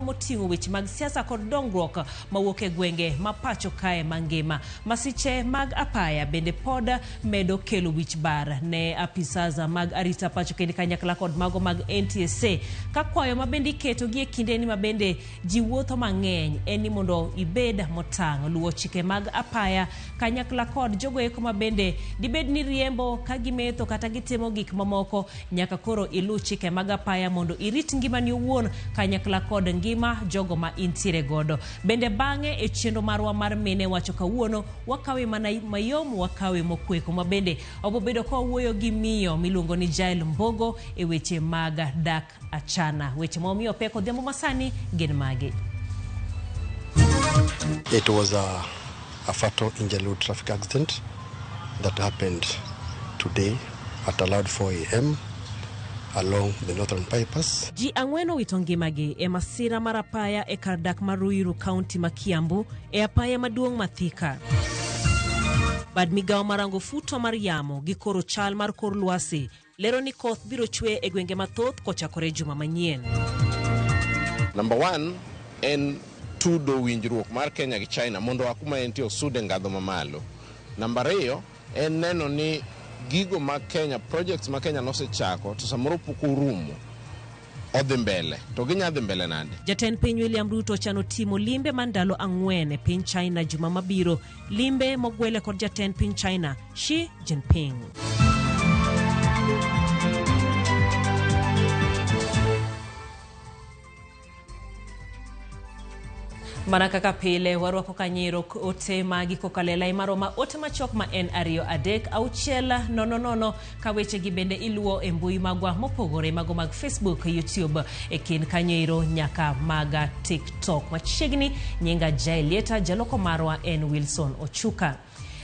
moting'o weche mag siasa kod dongruok mawuok e gwenge ma pacho kae mangima. Masiche mag apaya bende pod medo kelo wich bar ne apisas mag arita pacho kendi kanyakla kod mago mag NTSA. Ka kwayo ma bende iketo gi e kindeni ma bende ji wuotho mang'eny en ni mondo ibed motang' luwo chike mag apaya kanyakla kod jogo eko ma bende dibed ni riembo ka gimetho kata gitimo gik mamoko nyaka koro iluw chike mag apaya mondo irit ngimani owuon kanyakla kod ngima jogo ma intiere godo. Bende bang'e e chenro marwa mar mine wacho kawuono wakawe mana mayom wakawe mokwe kuma bende obobedo ka wawuoyo gi miyo miluongo ni Jael Mbogo e weche mag dak achana. Weche ma omiyo pek odhiambo masani gin magi. It was a fatal injury road traffic accident that happened today at around 4 a.m. along the northern bypass. Ji ang'wen owito ngimagi e masira mar apaya e kar dak mar Ruiru, kaunti ma Kiambu, e apaya maduong' ma Thika. Bad migawo marango futo mar yamo gi koro chal mar kor lwasi lero ni koth biro chwe e gwenge mathoth kochakore juma manyien. Number one en tudo winjruok mar Kenya gi China mondo oa kuma entie osud e ngadho mamalo. Namba ariyo en neno ni gigo mag Kenya, projects ma Kenya nosechako to samoro pok orumo odhi mbele. To ginya dhi mbele nade? Jatend piny William Ruto ochano timo limbe mar ndalo ang'wen e piny China juma mabiro, limbe mogwele kod jatend piny China Xi Jinping. Mana kaka pile warwako kanyero ote magi kokalo e lai marwa ma ote machuok ma en 2 3 6 0 0 ka wechegi bende iluwo e mbui magwa mopogore mago mag Facebook, YouTube e kind kanyo nyaka mag TikTok. Machiegni nyinga Jaelieta, jaloko marwa en Wilson Ochuka.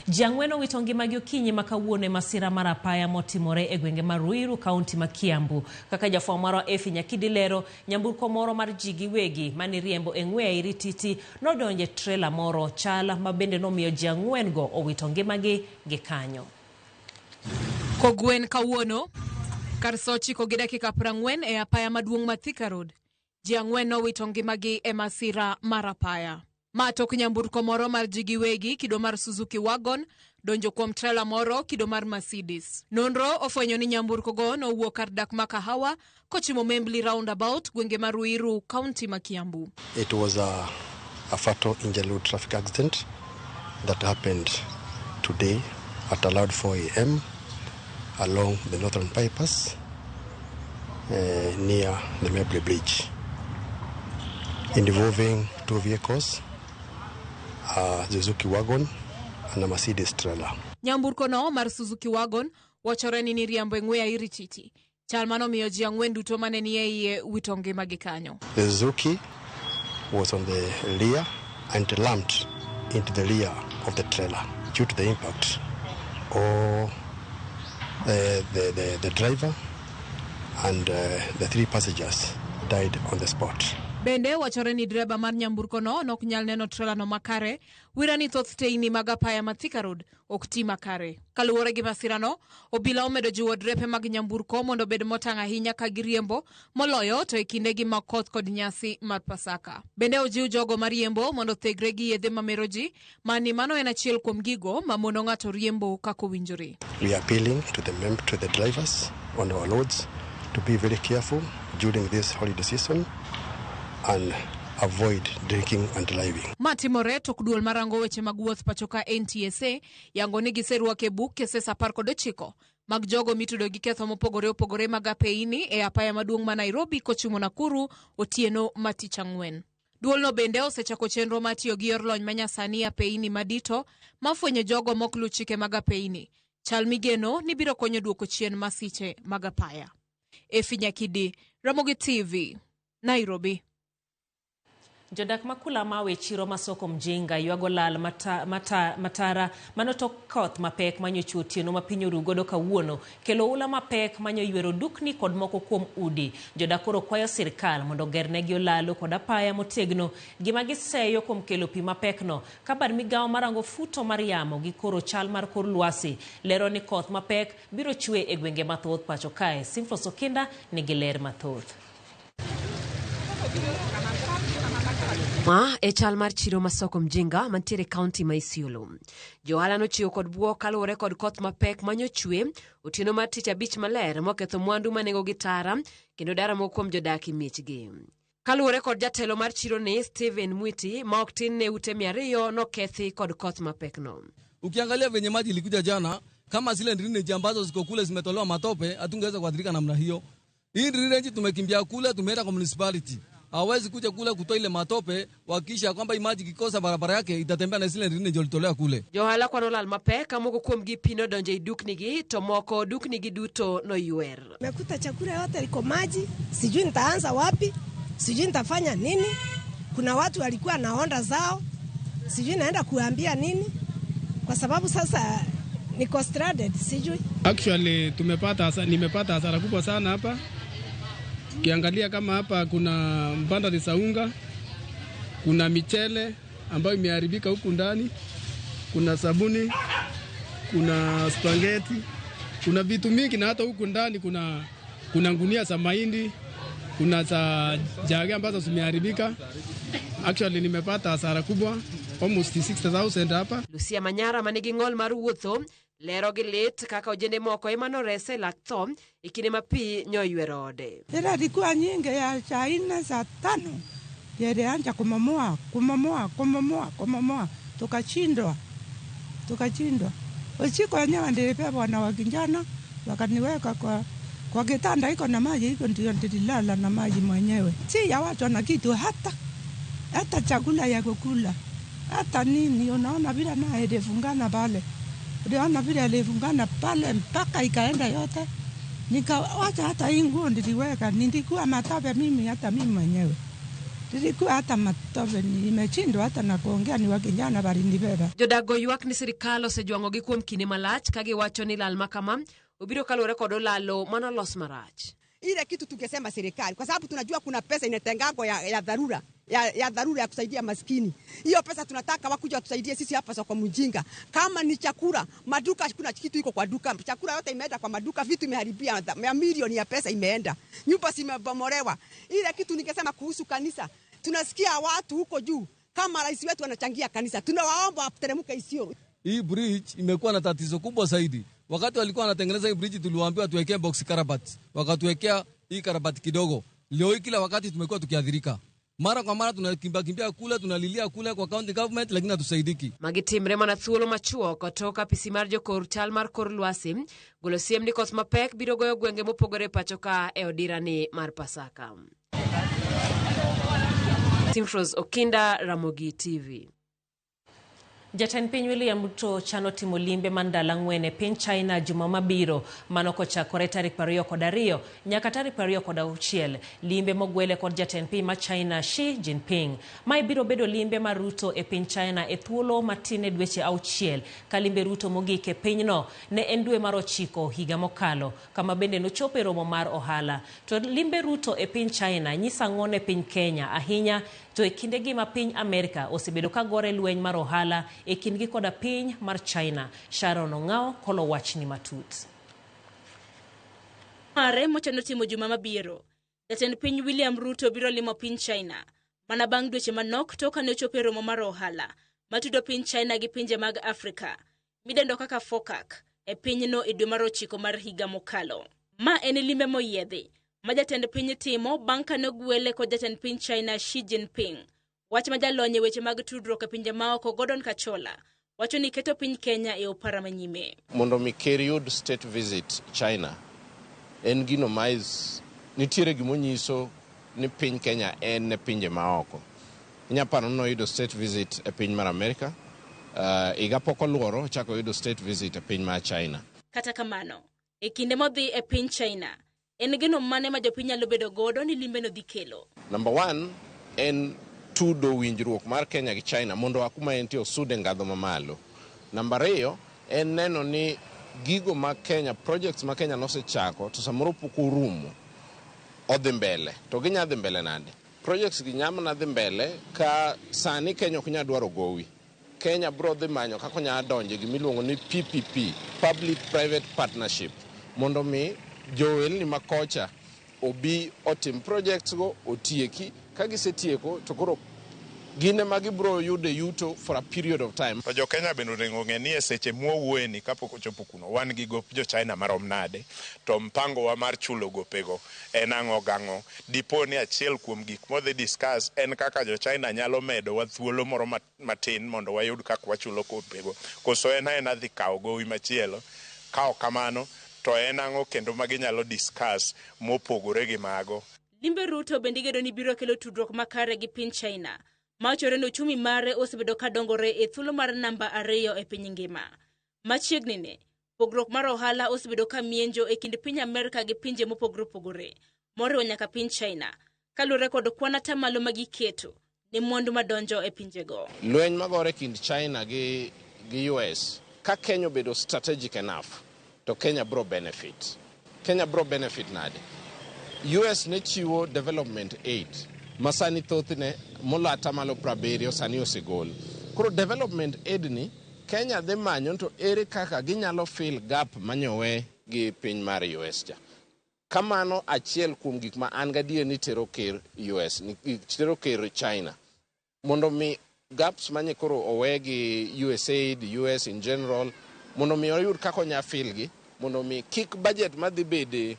Ji ang'wen owito ngimagi okinyi ma kawuono e masira mar apaya motimore e gwenge mar Ruiru, kaunti ma Kiambu. Kaka jafwambo marwa Efi Nyakidi lero, nyamburko moro mar ji giwegi mane riembo e ng'we airititi nodonjo e trela moro chal ma bende nomiyo ji ang'wen go owito ngimagi gi kanyo. Kogwen kawuono kar saa ochiko gi dakika 40 e apaya maduong' ma Thika Road, ji ang'wen nowito ngimagi e masira mar apaya. Ma tok nyamburko moro mar ji giwegi kido mar Suzuki Wagon donjo kuom trela moro kido mar Mercedes. Nonro ofwenyo ni nyamburko go nowuok kar dak ma Kahawa kochimo Membli roundabout gwenge mar Ruiru, kaunti ma Kiambu. It was a fatal injury road traffic accident that happened today at around 4 a.m. along the northern bypass near the Membli Bridge, involving two vehicles, a Suzuki wagon and a Mercedes trailer. Nyamburko no mar Suzuki wagon wachore ni niriembo e ng'we airititi. Chal manomiyo ji ang'wen duto mane ni e iye wito ngimagi kanyo. The Suzuki was on the rear and lumped into the rear of the trailer. Due to the impact, all the driver and the three passengers died on the spot. Bende wachore ni dereba mar nyamburko no nok nyal neno trela no makare, wira ni thoth teyni mag apaya ma Thika Road ok ti makare. Kaluwore gi masirano, obila omedo jiwo drepe mag nyamburko mondo obed motang' ahinya ka giriembo, moloyo to e kindegi mag koth kod nyasi mar Pasaka. Bende ojiw jogo mariembo mondo othegre gi yedhe mamero ji, mani mano en achiel kuom gigo mamono ng'ato riembo kaka owinjore. We are appealing to the drivers on our roads to be very careful during this holiday season and avoid drinking and driving. Ma timore tok duol marango weche mag wuoth pacho ka NTSA yango ni giserwako e buk keses 19 mag jogo mitudo gi ketho mopogore opogore mag apeini e apaya maduong' ma Nairobi kochomo Nakuru otieno ma tich ang'wen. Duolno bende osechako chenro mar tiyo gi yor lony manyasani e apeini madito mafwenyo jogo mok luw chike mag apeini. Chal migeno ni biro konyo duoko chien masiche mag apaya. Efi Nyakidi, Ramogi TV, Nairobi. Jodak ma Kula Mawe chiro ma Soko Mjinga ywago lal matara manotok koth mapek manyochwe otieno ma piny oru godo kawuono kelo oula mapek manyoywero dukni kod moko kuom udi. Jodak koro kwayo sirkal mondo ogernegi olalo kod apaya motegno gima giseyo kuom kelo pi mapekno. Ka bad migawo marango futo mar yamo gi koro chal mar kor lwasi lero ni koth mapek biro chwe e gwenge mathoth pacho kae. Simfos Okinda nigi ler mathoth. Ma e chal mar chiro ma Soko Mjinga mantiere e kaunti ma Isiolo. Johala nochiwo kod buok kaluwore kod koth mapek manyochwe otieno mar tich abich maler moketho mwandu ma nengogi tara kendo daro moko kuom jodak e miechgi. Kaluwore kod jatelo mar chiro ni Steven Mwiti ma ok tin ne ute 200 nokethi kod koth mapekno. Ukiangalia venye maji ilikuja jana, kama zile drainage ambazo ziko kule zimetolewa matope, hatungeweza kuathirika namna hiyo. Hii drainage tumekimbia kule, tumeenda kwa municipality. Hawezi kuja kule kutoa ile matope, wakisha kwamba hii maji ikikosa barabara yake itatembea na zile drainage walitolewa kule. Johala kwano lal mapek ka moko kuomgi pi nodonjo e duknigi to moko duknigi duto noywer. Nimekuta chakula yote liko maji, sijui nitaanza wapi, sijui nitafanya nini. Kuna watu walikuwa na onda zao, sijui naenda kuambia nini, kwa sababu sasa niko stranded, sijui. Actually nimepata hasara kubwa sana hapa. Ukiangalia kama hapa kuna mbanda za unga, kuna michele ambayo imeharibika huku ndani, kuna sabuni, kuna spaghetti, kuna vitu mingi, na hata huku ndani kuna ngunia za mahindi, kuna za jage ambazo zimeharibika. Actually nimepata hasara kubwa almost 60,000 hapa. Lucia Manyara manigi ng'ol mar wuotho lero gi lit kaka ojende moko ema norese e lak tho e kinde ma pi nyoywero ode. Ila ilikuwa nyingi ya saa 4 saa 5 ilianza kumomoa kumomoa kumomoa kumomoa, tukashindwa. Usiku wenyewe nilibebwa na wakijana wakaniweka kwa kitanda iko na maji, iko ndio nililala na maji mwenyewe. Si ya watu na kitu, hata chakula ya kukula hata nini. Unaona vile na ilifungana pale, uliona vile ilifungana pale mpaka ikaenda yote. Nikawacha hata hii nguo niliweka, nilikuwa matope mimi, hata mimi mwenyewe nilikuwa hata matope, nimeshindwa hata na kuongea, ni wakijana walinibeba. Jodak ywak ni sirikal osejwang'ogi kuom kinde malach ka giwacho ni lal makama obiro kaluwore kod olalo manolos marach. Ile kitu tungesema serikali, kwa sababu tunajua kuna pesa inatengangwa ya dharura ya dharura ya kusaidia maskini. Hiyo pesa tunataka wakuja watusaidie sisi hapa Soko Mjinga. Kama ni chakula, maduka kuna kitu iko kwa duka, chakula yote imeenda kwa maduka, vitu imeharibia, mamilioni ya pesa imeenda, nyumba zimebomolewa. Ile kitu ningesema kuhusu kanisa, tunasikia watu huko juu kama rais wetu anachangia kanisa, tunawaomba wateremke Isiolo. Hii bridge imekuwa na tatizo kubwa zaidi. Wakati walikuwa wanatengeneza hii bridge tuliwaambiwa tuwekee box karabati, wakatuwekea hii karabati kidogo. Leo hii kila wakati tumekuwa tukiadhirika. Mara kwa mara tunakimbia kule, tunalilia kule kwa county government, lakini hatusaidiki. Magi timre mana thuolo machuok tok apisi mar jokor chal mar kor lwasi golo siem ni koth mapek biro goyo gwenge mopogore pacho ka e odirani mar Pasaka. Simfros Okinda, Ramogi TV. Jatend piny William Ruto chano timo limbe mar ndalo 4 e piny China juma mabiro, mano kochakore tarik 22 nyaka tarik 26, limbe mogwele kod jatend piny ma China Xi Jinping. Mae biro bedo limbe mar Ruto e piny China e thuolo matin e dweche 6, ka limbe Ruto mogik e pinyno ne en dwe mar 9 higa mokalo, kama bende nochopo e romo mar ohala. To limbe Ruto e piny China nyiso ang'o ne piny Kenya ahinya to e kindegi ma piny Amerka osebedo ka gore lweny mar ohala e kindgi koda piny mar China. Sharon Ong'ao kolo wachni matut. Mare mochano timo juma mabiro, jatend piny William Ruto biro limo piny China mana bang' dweche manok tok kane ochopo e romo mar ohala matudo piny China gi pinje mag Afrika midendo kaka FOCAC e pinyno e dwe mar 9 mar higa mokalo. Ma en limbe moyiedhi ma jatend piny timo bang' kane ogwele kod jatend piny China Xi Jinping. Wach ma jalony e weche mag tudruok e pinje maoko Gordon Kachola wacho ni keto piny Kenya e opara manyime. Mondo mi ker yud state visit China en gino ma nitiere gimonyiso ni piny Kenya en ne pinje maoko. Inya paro ni noyudo state visit e piny mar Amerika, higa pok oluoro ochako yudo state visit e piny mar China. Kata kamano, e kinde modhi e piny China, en geno mane ma jopiny nyalo bedo godo ni limbeno dhi kelo? Number 1 en tudo winjruok mar Kenya gi China mondo akuma entie osude ngadho mamalo. Namba 2 en neno ni gigo ma Kenya, projects ma Kenya nosechako to samoro pok orumo odhi mbele. To ginya dhi mbele nade? Projects gi nyamna dhi mbele ka sani Kenya ok nyal dwaro gowi. Kenya bro dhi manyo kaka onyalo donje gimiluongo ni PPP, Public Private Partnership, mondo mi joelni makocha obi otim projects go otieki. Ka gisetieko to koro Gin ema gibiro yudo yuto for a period of time. To jo Kenya bende onego ong'e ni e seche mwawuoyeni kapok ochopo kuno wan gi gop jo China marom nade to mpango wa mar chulo gopego en ang'o gang'o. Dipo ni achiel kuom gik modhi discuss en kaka jo China nyalo medowa thuolo moro matin mondo wayud kaka wachulo gopego. Koso en aena dhi kawo gowi machielo. Ka ok kamano to en ang'o kendo ma ginyalo discuss mopogore gi mago. Limbe Ruto bende igeno ni biro kelo tudruok makare gi piny China, mawachore ni ochumi mare osebedo ka dongore e thuolo mar namba 2 e piny ngima. Machiegni ni, pogruok mar ohala osebedo ka mienjo e kind piny Amerka gi pinje mopogore opogore, moriwo nyaka piny China, kaluwore kod kwan atamalo ma giketo ne mwandu madonjo e pinjego. Lweny magore kind China gi US, ka Kenya obedo strategic enough, to Kenya bro benefit. Kenya bro benefit nade? US ne chiwo development aid, ma sani thothne molo atamalo 70 sani osegol. Koro development aid ni, Kenya dhi manyo to ere kaka ginyalo fill gap manyowe gi piny mar US cha. Kamano achiel kuom gik ma an gadier ni tero ker US, tero ker China. Mondo mi gaps manye koro owe gi USAID, US in general, mondo mi oyud kaka onya fill gi, mondo mi kik budget madhi bede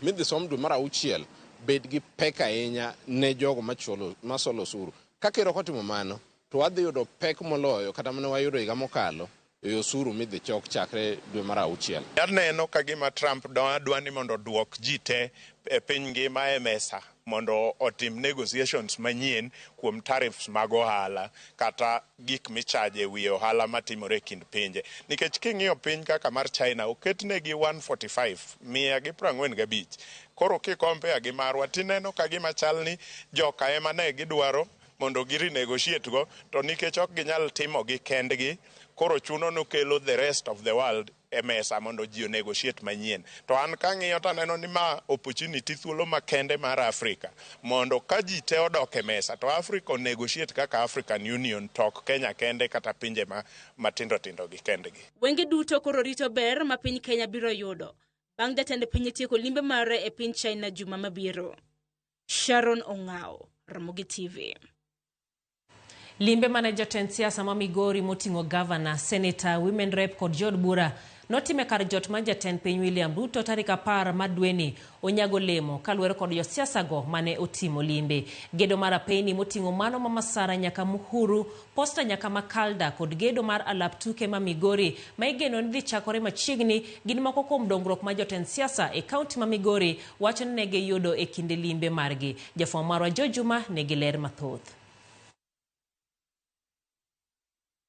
midhi som dwe mar 6 bed gi pek ahinya ne jogo masolo osuru. Ka ker ok otimo mano, to wadhi yudo pek moloyo kata mane wayudo higa mokalo e osuru midhi chok chakre dwe mar 6. Aneno ka gima Trump dwa ni mondo oduok ji te e piny ngima e mesa mondo otim negotiations manyien kuom tariffs mag ohala kata gik michaje e wi ohala matimore e kind pinje. Nikech king'iyo piny kaka mar China oketnegi 145, 145. Koro kikompea gi marwa tineno ka gima chal ni joka ema ne gidwaro mondo gi renegotiate go, to nikech ok ginyal timo gi kendgi, koro chuno nokelo the rest of the world e mesa mondo ji onegotiate manyien. To an kang'iyo to aneno ni ma opportunity thuolo makende mar Africa mondo ka ji te odok e mesa to Africa onegotiate kaka African Union to ok Kenya kende kata pinje matindo tindo gi kendgi. Wenge duto koro rito ber ma piny Kenya biro yudo bang' jatend piny tieko limbe mare e piny China juma mabiro. Sharon Ong'ao, Ramogi TV. Limbe mane jatend siasa ma Migori moting'o gavana, seneta, women rep kod jood bura notime kar jot mar jatend piny William Ruto tarik 10 mar dweni onyago lemo kaluwore kod josiasa go mane otimo limbe. Gedo mar apeyni moting'o mano ma Masara nyaka Muhuru, Posta nyaka Makalda kod gedo mar alap tuke ma Migori ma igeno ni dhi chakore machiegni gin moko kuom dongruok ma jotend siasa e kaunti ma Migori wacho ni ne giyudo e kinde limbe margi. Jafwambo marwa Joe Juma nigi ler mathoth.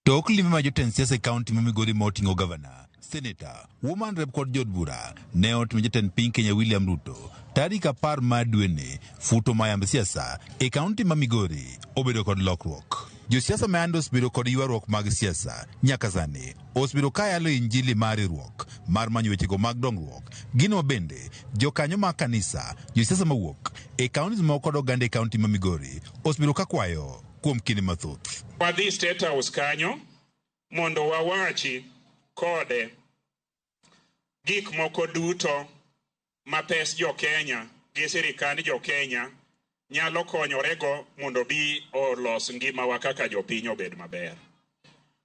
Tok limbe ma jotend siasa e kaunti ma Migori moting'o gavana, seneta, woman rep kod jood bura ne otimo jatend piny Kenya William Ruto tarik 10 mar dweni futo mayamb siasa e kaunti ma Migori obedo kod lokruok. Josiasa ma yande osebedo kod ywaruok mag siasa nyaka sani osebedo ka yalo injili mar riwruok mar manyo wechego mag dongruok. Gino bende jokanyo mag kanisa, josiasa mawuok e kaunti moko kod oganda e kaunti ma Migori osebedo ka kwayo kuom kinde mathoth. Wadhi State House kanyo mondo wawachi kode gik moko duto ma pes jo Kenya gi sirikand jo Kenya nyalo konyorego mondo bi olos ngimawa kaka jopiny obed maber.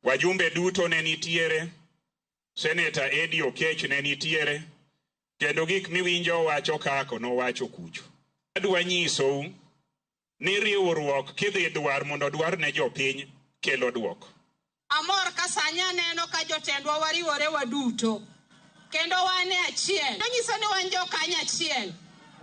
Wajumbe duto ne nitiere, Seneta Eddie Okech ne nitiere, kendo gik miwinjo wacho kako nowacho kucho. Adwa nyisou ni riwruok kidhi dwar mondo dwar ne jopiny kelo dwoko. Amor ka sani aneno ka jotendwa wariwore waduto kendo wan e achiel. Nonyiso ni wan jokanya achiel.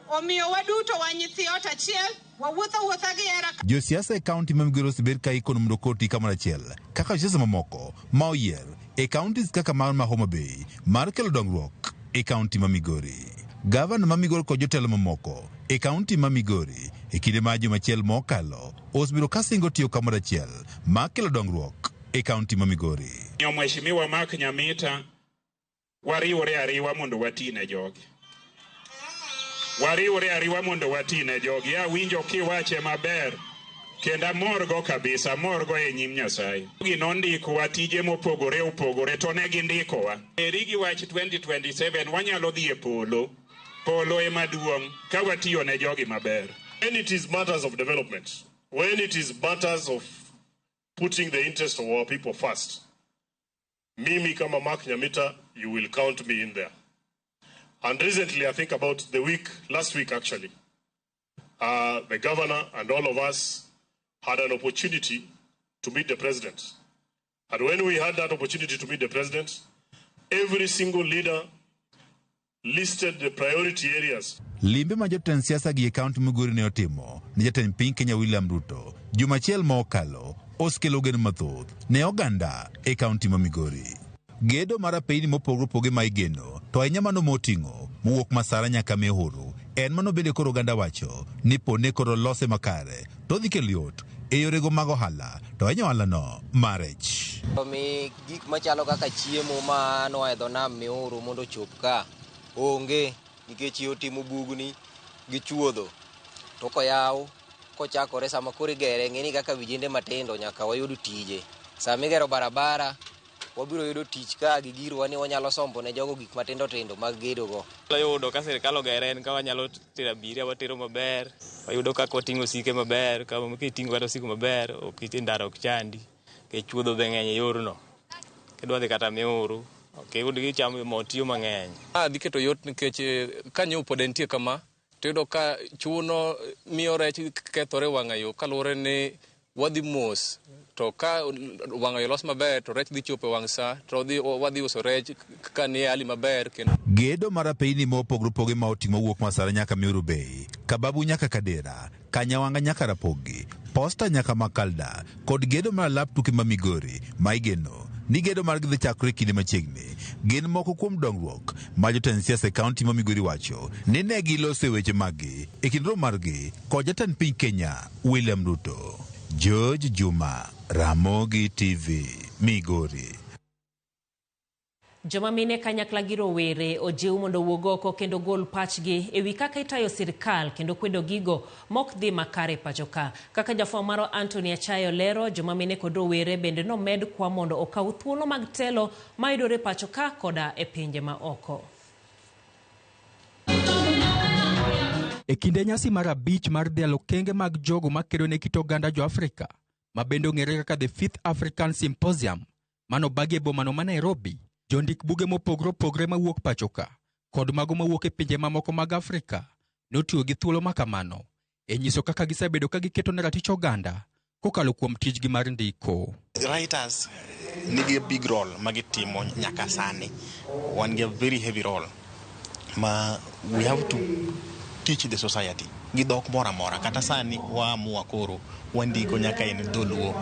Omiyo waduto wan nyithi ot achiel, wawuotho awuotha gi hera. Josiasa e kaunti ma Migori osebed ka ikono mondo koti kamoro achiel kaka josiasa mamoko ma oyier e counties kaka mar ma Homa Bay mar kelo dongruok e kaunti ma Migori. Gavana ma Migori kod jotelo mamoko e kaunti ma Migori e kinde mar juma achiel mokalo osebedo ka singo tiyo kamoro achiel mar kelo dongruok e kaunti ma Migori. Mheshimiwa Mark Nyamita, wariwore ariwa mondo wati ne jogi. Wariwore ariwa mondo wati ne jogi. Awinjo kiwache maber kendo amorgo kabisa, amorgo e nyim Nyasaye. Jogi nondikowa tije mopogore opogore to ne gindikowa. Eri gi wach 2027 wanyalo dhi e polo. Polo ema duong' ka watiyo ne jogi maber. When it is matters of development, When it is matters of putting the interest of our people first, mimi kama Mark Nyamita, you will count me in there. And recently, I think about the week, last week actually, the governor and all of us had an opportunity to meet the president. And when we had that opportunity to meet the president, every single leader listed the priority areas. Limbe ma jotend siasa gi e kaunti Migori ne otimo ne jatend piny Kenya William Ruto juma achiel ma okalo osekelo geno mathoth ne oganda e kaunti ma Migori. Gedo mar apeyni mopogore opogore ma igeno to ahinya mano moting'o mowuok Masara nyaka Mihuru en mano bende koro oganda wacho ni pone koro lose makare to odhi kelo yot e yorego mag ohala to ahinya ohalano mar rech. Mi gik machalo kaka chiemo ma noa e dho nam Mihuru mondo ochop ka onge nikech yo timo bugni gi chuodho to koyaw kochakore sama koro igere ng'eni kaka vijende matindo nyaka wayud tije. Sama igero barabara wabiro yudo tich ka gi girwa ni wanyalo sombo ne jogo gik matindo tindo mag gedo go. Yudo ka sirikal ogere en ka wanyalo tero abiria watero maber, wayudo kaka wating'o osike maber, kama kiting'o kata osiko maber ok ndara ok chandi, nikech chuodho be ng'eny e yorno. Kidwa dhi kata Mihuru ok iyud gi cham mo tiyo mang'eny. Dhi keto yot nikech ka nyiewo pod entie kama to iyudo ka chuno miyo rech kethore wang'ayo kaluwore ni wadhi mos to ka wang'ayo los maber to rech dhi chopo e wang' sa to wadhi uso rech ka nie hali maber kendo. Gedo mar apeyni mopogore opogore ma oting'o wuok Masara nyaka Mihuru Bay, Kababu nyaka Kadera, Kanyawanga nyaka Rapogi, Posta nyaka Makalda kod gedo mar alap tuke ma Migori ma igeno ni gedo margi dhi chakore kinde machiegni gin moko kuom dongruok ma jotend siasa e kaunti ma Migori wacho ni ne giloso e weche maggi e kind romo margi kod jatend piny Kenya William Ruto. George Juma, Ramogi TV, Migori. Joma mine kanyakla gi rowere ojiw mondo owuog oko kendo gol pachgi ewi kaka itayo sirikal kendo kwedo gigo mok dhi makare pacho ka. Kaka jafwambo marwa Anthony Achayo lero, joma mine kod rowere bende nomed kwa mondo okaw thuolo mag telo mayudore pacho ka koda e pinje ma oko. E kinde nyasi mar 5 mar dhialo okenge mag jogo makedo ne kit oganda jo-Afrika, ma bende ong'ere kaka The Fifth African Symposium, manobagi e bomano ma Nairobi, jondik buge mopogore opogore mawuok pacho ka kod mago mawuok e pinje mamoko mag Afrika notiyo gi thuolo makamano e nyiso kaka gisebedo ka giketo ne ratich oganda kokalo kuom tijgi mar ndiko. Writers nigi big role ma gitimo nyaka sani. Wan gi a very heavy role ma we have to teach the society gi dhok moro amora. Kata sani waamua koro wandiko nyaka en dholuo,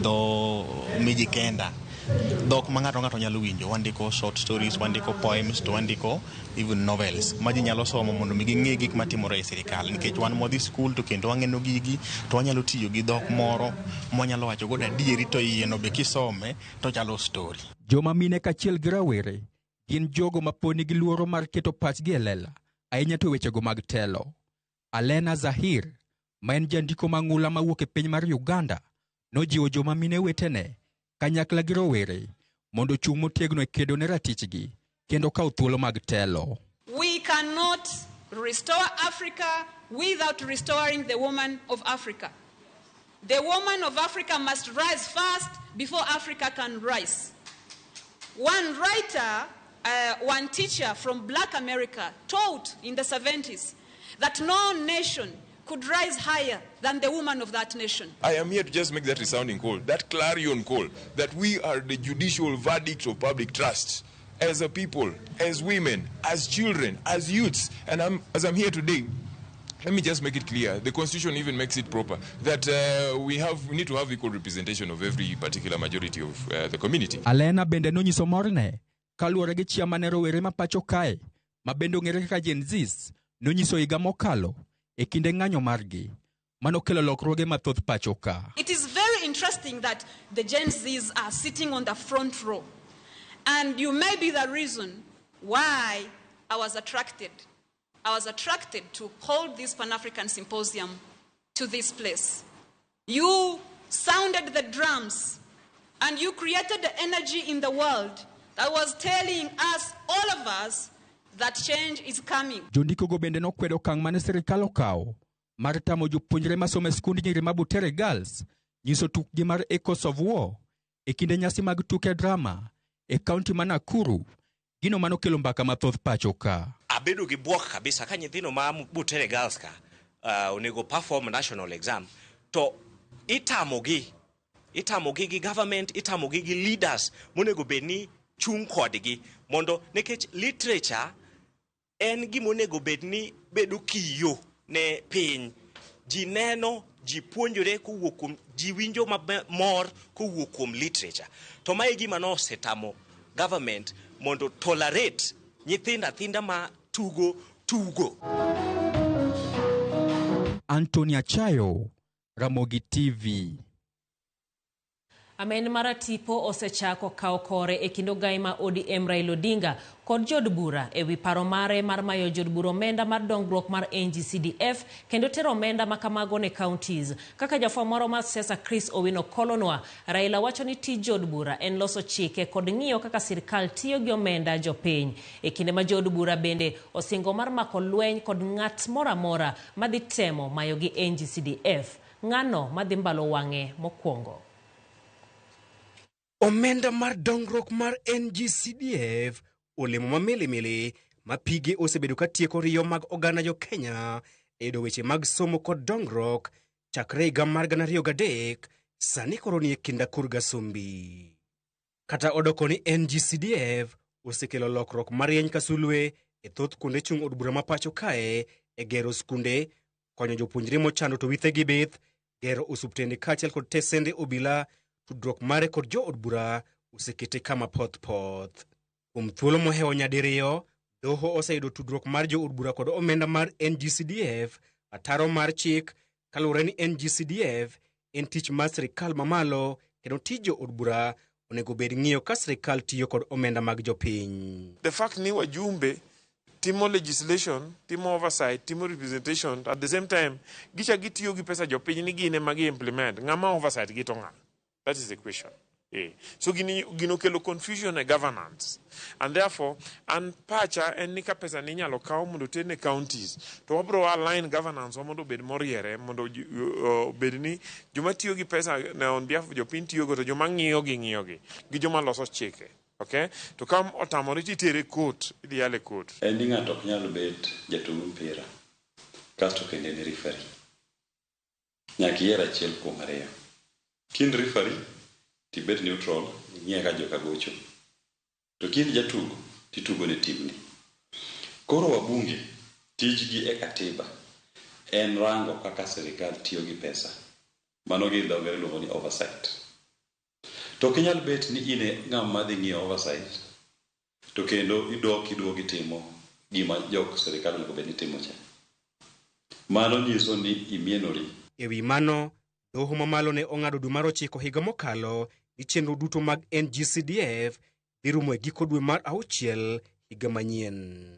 dho Mijikenda, dhok ma ng'ato ng'ato nyalo winjo. Wandiko short stories, wandiko poems, to wandiko even novels ma ji nyalo somo mondo mi ging'e gik matimore e sirikal. Nikech wan mwadhi skul to kendo wang'eno gigi, to wanyalo tiyo gi dhok moro mwanyalo wacho godo adieri to iye no be kisome to chalo story. Joma mine kaachiel gi rawere gin jogo ma pod nigi luoro mar keto pachgi e lela, ahinya to wechego mag telo. Alena Zahir, ma en jandiko mang'ula mawuok e piny mar Uganda, nojiwo joma mine wetene kanyakla gi rowere mondo ochung' motegno e kedo ne ratichgi kendo kawo thuolo mag telo. We cannot restore Africa without restoring the woman of Africa. The woman of Africa must rise first before Africa can rise. One writer, one teacher from Black America taught in the 70s that no nation could rise higher than the woman of that nation. I am here to just make that resounding call, that clarion call, that we are the judicial verdict of public trust as a people, as women, as children, as youths. And as I'm here today, let me just make it clear, the Constitution even makes it proper, that we need to have equal representation of every particular majority of the community. Alena bende nonyiso morne kaluwore gi chia mane rowere ma pacho kae, ma bende ong'ere kaka Gen Zs, nonyiso higa mokalo e kinde ng'anyo margi manokelo lokruoge mathoth pacho ka. It is very interesting that the Gen Zs are sitting on the front row. And you may be the reason why I was attracted. I was attracted to hold this Pan-African Symposium to this place. You sounded the drums and you created the energy in the world that was telling us, all of us, that change is coming. Jondiko go bende nokwedo okang' mane sirikal okawo mar tamo jopuonjre masomo e skund nyiri ma Butere Girls nyiso tukgi mar Echoes of War e kinde nyasi mag tuke drama e kaunti ma Nakuru, gino manokelo mbaka mathoth pacho ka. Abedo gi bwok kabisa ka nyithindo ma Butere Girls ka onego perform national exam to itamogi gi government, itamogi gi leaders monego bed ni chung' kodgi mondo nikech literature en gima onego bed ni bedo kiyo ne piny. Ji neno, ji puonjore kowuok kuom, ji winjo mor kowuok kuom literature. To mae gima nosetamo government mondo tolerate nyithindo athinda ma tugo tugo. Anthony Achayo, Ramogi TV. Amen maratipo osechako kawo kore e kind ogai ma ODM Raila Odinga kod jood bura e wi paro mare mar mayo jood bura omenda mar dongruok mar NGCDF kendo tero omenda ma kamago ne counties. Kaka jafwambo moro mar siasa Chris Owino Kolonwa, Raila wacho ni tij jood bura en loso chike kod ng'iyo kaka sirkal tiyo gi omenda jopiny. E kinde ma jood bura bende osingo mar mako lweny kod ng'at moro amora madhi temo mayogi NGCDF. Ng'ano madhi mbalo wang'e mokwongo? Omenda mar dongruok mar NGCDF olemo ma milimili ma pige osebedo ka tieko riyo mag oganda jo Kenya e yudo weche mag somo kod dongruok chakre higa mar 2003 sani koro ni e kinda kurga sombi. Kata odoko ni NGCDF osekelo lokruok marieny ka sulwe e thoth kuonde chung' od bura ma pacho kae e gero skunde, konyo jopuonjre mochando to withegi bith, gero osuptende kaachiel kod tesende obila, tudruok mare kod jo od bura osekete kama poth poth. Kuom thuolo mohewo nyadiriyo, doho oseyudo tudruok mar jo od bura kod omenda mar NGCDF ataro mar chik kaluwore ni NGCDF en tich mar sirikal mamalo kendo tij jo od bura onego bed ng'iyo ka sirikal tiyo kod omenda mag jopiny. The fact ni wajumbe timo legislation, timo oversight, timo representation at the same time gicha gitiyo gi pesa jopiny ni gin ema gi implement, ng'ama oversight gi to ng'a? That is the question. Yeah. So gino kelo confusion e governance. And therefore, an pacha en ni ka pesa ni inyalo kaw mondo ter ne counties, to wabro align governance wa mondo obed moriere, mondo obed ni joma tiyo gi pesa na on behalf of jopiny tiyogo to joma ng'iyo gi ng'iyogi, gi joma loso chike. Okay? To ka otamore titere court, idhi yale court. En ni ng'ato ok nyal bet jatug mpira, kasto kendo en referee. Nyaka iyier achiel kuom ariyo. Kind referee, tibet neutral, ing'iye ka joka gocho. To kind jatugo, titugo ne timni. Koro wabunge, tijgi e katiba en rango kaka sirikal tiyo gi pesa. Mano gi dho ngere iluongo ni oversight. To ok inyal bet ni in e ng'ama dhi ng'iyo oversight, to kendo idok iduogo itimo gima jok sirikal onego bed ni timo cha. Mano nyiso ni imienori. E wi mano, doho mamalo ne ong'ado dwe mar 9 higa mokalo ni chenro duto mag NGCDF dhi rumo e giko dwe mar 6 higa manyien.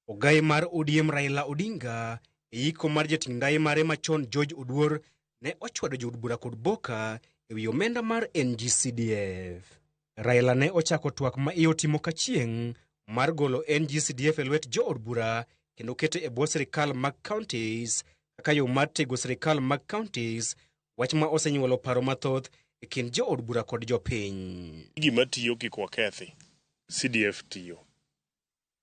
Ogai mar ODM Raila Odinga e yiko mar jating' ndai mare machon George Oduor ne ochwado jood bura kod boka e wi omenda mar NGCDF. Raila ne ochako twak ma iye otimo kachieng' mar golo NGCDF e lwet jood bura kendo kete e bwo sirikal mag counties kaka yo mar tego sirikal mag counties, wach ma osenyuolo paro mathoth e kind jood bura kod jopiny. Gima tiyo kik wakethi, CDF tiyo.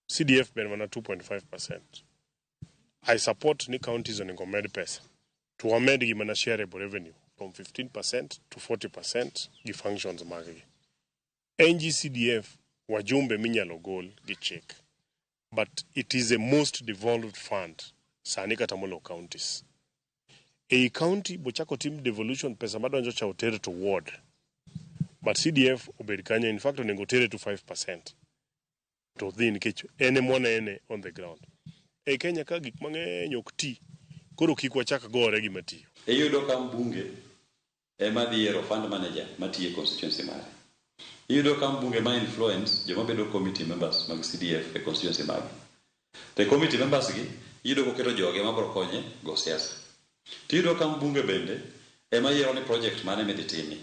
CDF ber mana 2.5%. I support ni counties onego med pesa. To wamed gi mana shareable revenue from 15% to 40% gi functions maggi. NGCDF wajumbe minyalo gol gi chik. But it is the most devolved fund sani kata molo counties. Ei county bochako tim devolution pesa madonjo cha otere to ward. But CDF obed kanyo, in fact onego otere to 5%. To dhi nikech en emwanene on the ground. E Kenya ka gik mang'eny ok ti, koro kik wachak gore gima tiyo. Iyudo ka mbunge ema dhi yiero fund manager matiyo e constituency mare. Iyudo ka mbunge ma influence joma bedo committee members mag CDF e constituency mage. To committee members gi iyudo koketo joge mabro konye go siasa. To iyudo ka mbunge bende ema yiero ni project mane midhi timi.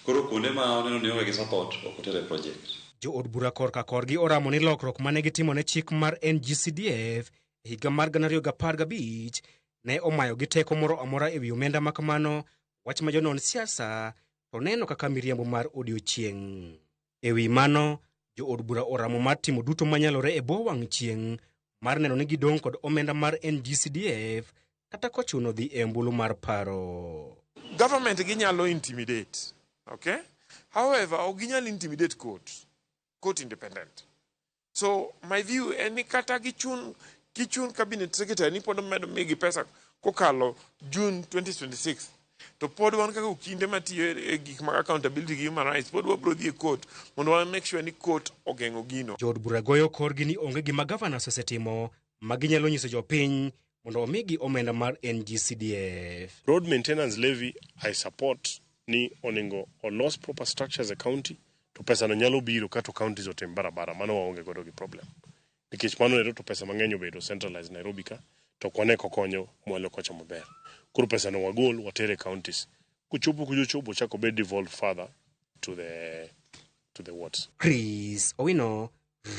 Koro kuonde ma oneno ni onge gi support ok otere project. Jo od bura korka korgi oramo ni lokruok mane gitimo ne chik mar NGCDF e higa mar 2015 ne omayo gi teko moro amora ewi omenda ma kamano, wach ma jonon siasa to neno kaka miriambo mar odiochieng'. Ewi mano, jood bura oramo mar timo duto manyalore e bwo wang' chieng' mar neno ni gidong' kod omenda mar NGCDF kata kochuno dhi e ombulu mar paro. Government ginyalo intimidate, okay? However, ok ginyal intimidate court. Court independent. So my view en ni kata gichun kichun cabinet secretary ni pod omedo migi pesa kokalo June 2026 to pod wan kaka okinde matiyo e gik mag accountability gi human rights pod wabro dhi e court mondo wa make sure ni court ogeng'o gino. Jood bura goyo korgi ni onge gima governors osetimo ma ginyalo nyiso jopiny mondo omigi omenda mar NGCDF. Road maintenance levy I support ni onego olos proper structures e county to pesa no nyalo biro ka to counties otim barabara mano waonge godo gi problem nikech mano ero to pesa mang'eny obedo centralized Nairobi ka to ok wane kokonyo mwalo kocha maber. Koro pesa no wagol water e counties kochopo kujochopo chako bed devolved further to the wards. Chris Owino,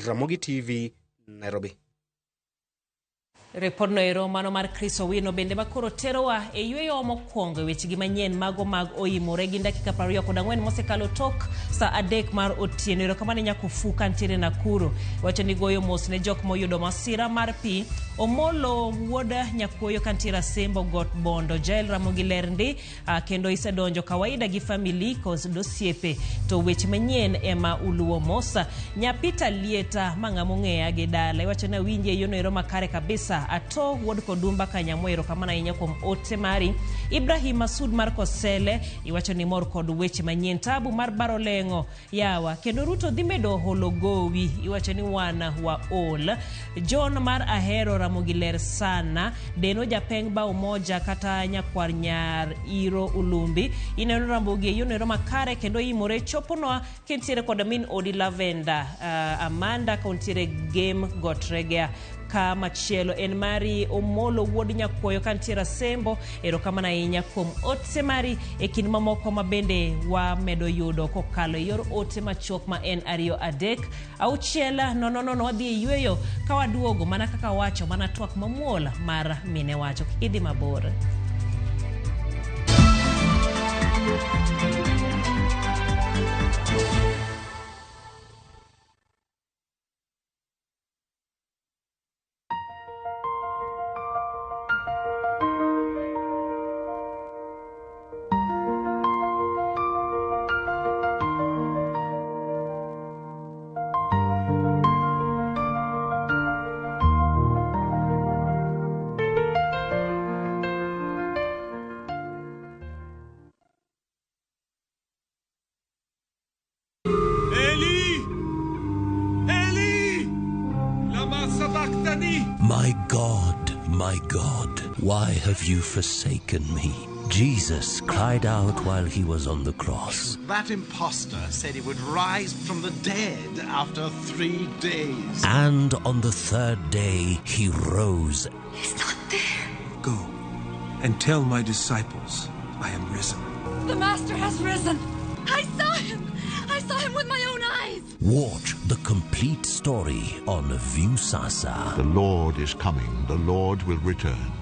Ramogi TV, Nairobi. Ripodno ero mano mar Chris Owino bende makoro terowa e yweyo mokwongo e wechegi manyien mago mag oimore gin dakika 24 mosekalo tok saa 3 mar otieno. Erokamano Nyakufu kantiere Nakuru. Wacho ni goyo mos ne jok moyudo masira mar pi. Omolo wuod Nyakuoyo kantiere Asembo Got Bondo. Jael Ramogi ler ndi kendo isedonjo kawaida gi family kod osiepe to weche manyien ema uluwo mos. Nyapita Lieta ma ng'ama ong'eya gi dala iwacho ni awinje e yono ero makare kabisa. Ato wuod Kodumba Kanyamwa erokamano ahinya kuom ote mari. Ibrahim Masud mar Kosele iwacho ni mor kod weche manyien. Tabu mar baro leng'o yawa kendo Ruto dhi medo holo gowi iwacho ni wan wa ol. John mar Ahero Ramogi ler sana. Deno Japeng ba Umoja kata nyakwar nyar Iro Ulumbi ineno Ramogi e yono ero makare kendo imore choponwa kentiere kod min odi Lavenda Amanda kontiere game Gotregea. Ka machielo en mari Omolo wuod Nyakuoyo kantiere Asembo erokamano ahinya kuom ote mari e kind mamoko ma bende wamedo yudo kokalo e yor ote machuok ma en 2 3 6 0 0. Wadhi e yweyo ka waduogo mana kaka wacho mana twak mamuol mar mine wacho. Kik idhi mabor. My God, why have you forsaken me? Jesus cried out while he was on the cross. That impostor said he would rise from the dead after 3 days. And on the third day, he rose. He's not there. Go and tell my disciples I am risen. The Master has risen. I saw him. I saw him with my own eyes. Watch the complete story on Viusasa. The Lord is coming. The Lord will return.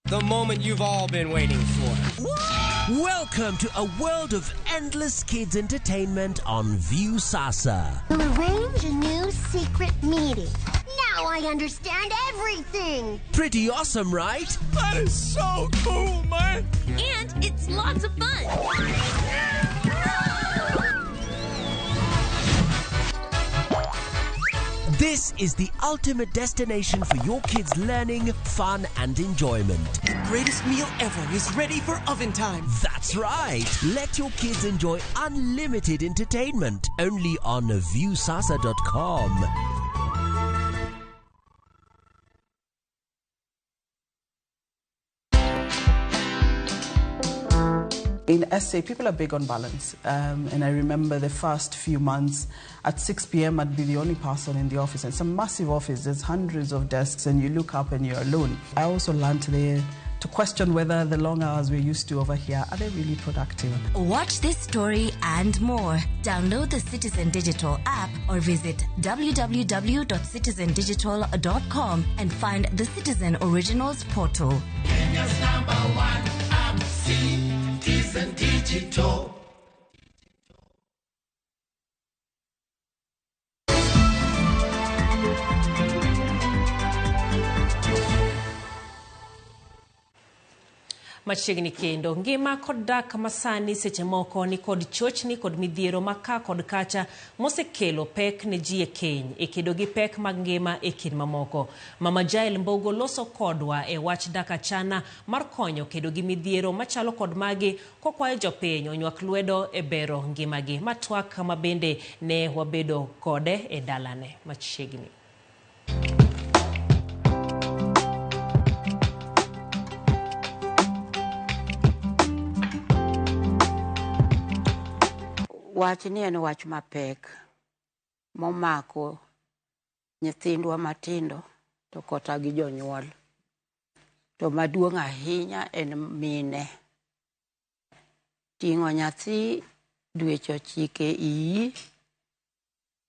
The moment you've all been waiting for. Welcome to a world of endless kids entertainment on Viusasa. We'll arrange a new secret meeting. Now I understand everything. Pretty awesome, right? That is so cool, man. And it's lots of fun. This is the ultimate destination for your kids' learning, fun, and enjoyment. The greatest meal ever is ready for oven time. That's right. Let your kids enjoy unlimited entertainment only on Viusasa.com. In SA, people are big on balance. And I remember the first few months, at 6 p.m., I'd be the only person in the office. And it's a massive office. There's hundreds of desks, and you look up and you're alone. I also learned there to question whether the long hours we're used to over here, are they really productive? Watch this story and more. Download the Citizen Digital app or visit www.citizendigital.com and find the Citizen Originals portal. Kenya's number one app, Citizen Digital. Machiegni kendo ngima kod dak masani seche moko ni kod chochni kod midhiero ma ka kod kacha mosekelo pek ne ji e keny e kedo gi pek mag ngima e kind mamoko. Mama Jael Mbogo loso kodwa e wach dak achana mar konyo kedo gi midhiero machalo kod magi kokwayo jopiny onywak lwedo e bero ngimagi. Matwak ma bende ne wabedo kode e dalane machiegni. Wach ni en wach mapek momako nyithindwa matindo to kota gi jonyuol. To maduong' ahinya en mine. Ting'o nyathi dweche 9 iyi,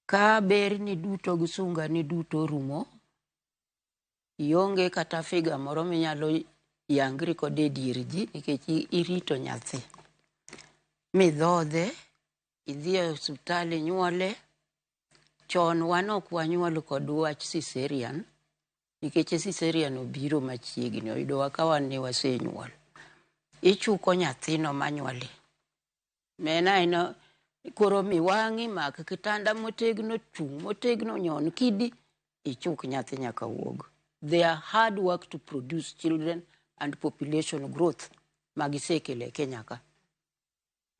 ka berni duto gi sungani duto orumo, ionge kata figa moro minyalo yangri kode e dier ji nikech irito nyathi. Midhodhe, idhi e osiptal inyuole. Chon wan ok wanyuol kod wach cesarean, nikech cesarean obiro machiegni, oyudowa ka wan ne wasenyuol. Ichuko nyathino manyuoli. Mena en koro mi wang'i, mak kitanda motegno, chung' motegno, nyon kidi, ichuk nyathi nyaka wuog. Their hard work to produce children and population growth magisekelo e Kenya ka.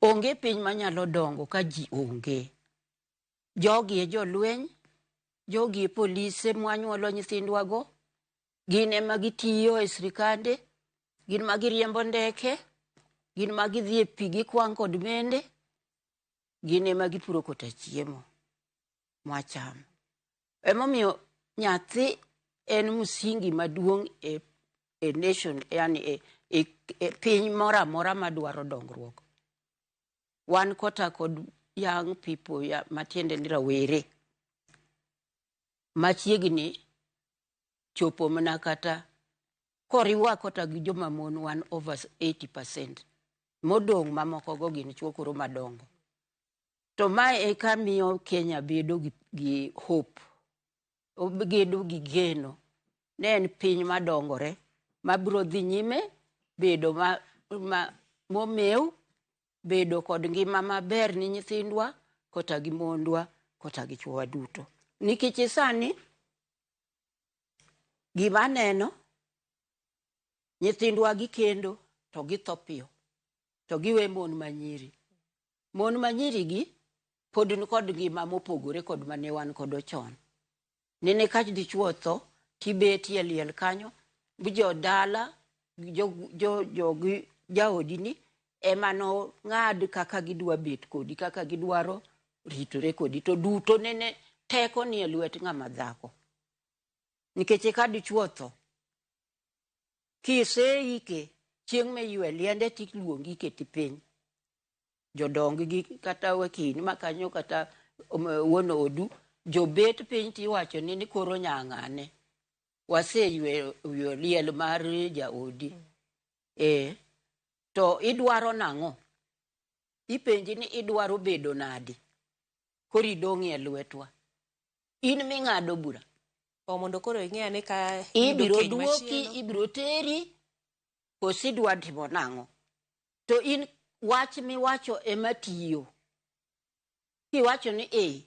Onge piny manyalo dongo ka ji onge. Jogi e jolweny, jogi e polise mwanyuolo nyithindwago, gin ema gitiyo e sirikande, gin ma giriembo ndeke, gin ma gidhi e pi gikwang' kod mende, gin ema gipuro kota chiemo mwachamo. Emomiyo nyathi en msingi maduong' e nation, yani e piny moro amora madwaro dongruok. Wan kota kod young people ya, matiende ni rawere machiegni chopo mana kata koriwa kota gi joma mon wan over 80%. Modong' mamoko go gin chuo koro madongo. To mae eka miyo Kenya bedo gi hope, obedo gi geno ne en piny madongore mabiro dhi nyime bedo momew, bedo kod ngima maber ni nyithindwa kota gi mondwa kota gi chuowa duto. Nikech sani gima aneno, nyithindwa gikendo to githo piyo, to giwe mon manyiri. Mon manyiri gi pod ni kod ngima mopogore kod mane wan kodo chon. Nene ka dichuo otho, tibetie liel kanyo, jodala, jogi jaodini ema no ng'ad kaka gidwa bet kodi, kaka gidwaro ritore kodi, to duto nene teko ni e lwet ng'ama dhako. Nikech ka dichuo otho, kiseike, chieng' miywe liende tiluongi iketi piny. Jodong gi kata wakin makanyo kata wuon odu, jobet piny tiwacho ni koro nyang'ane. Waseywe liel mar jaodi. To idwaro nang'o? Ipenji ni idwaro bedo nadi? Koro idong' e lwetwa. In ming'ado bura. O mondo koro ing'e ane ka ibiro duoki, ibiro teri, koso idwa timo nang'o? To in wach miwacho ema tiyo. Kiwacho ni ee,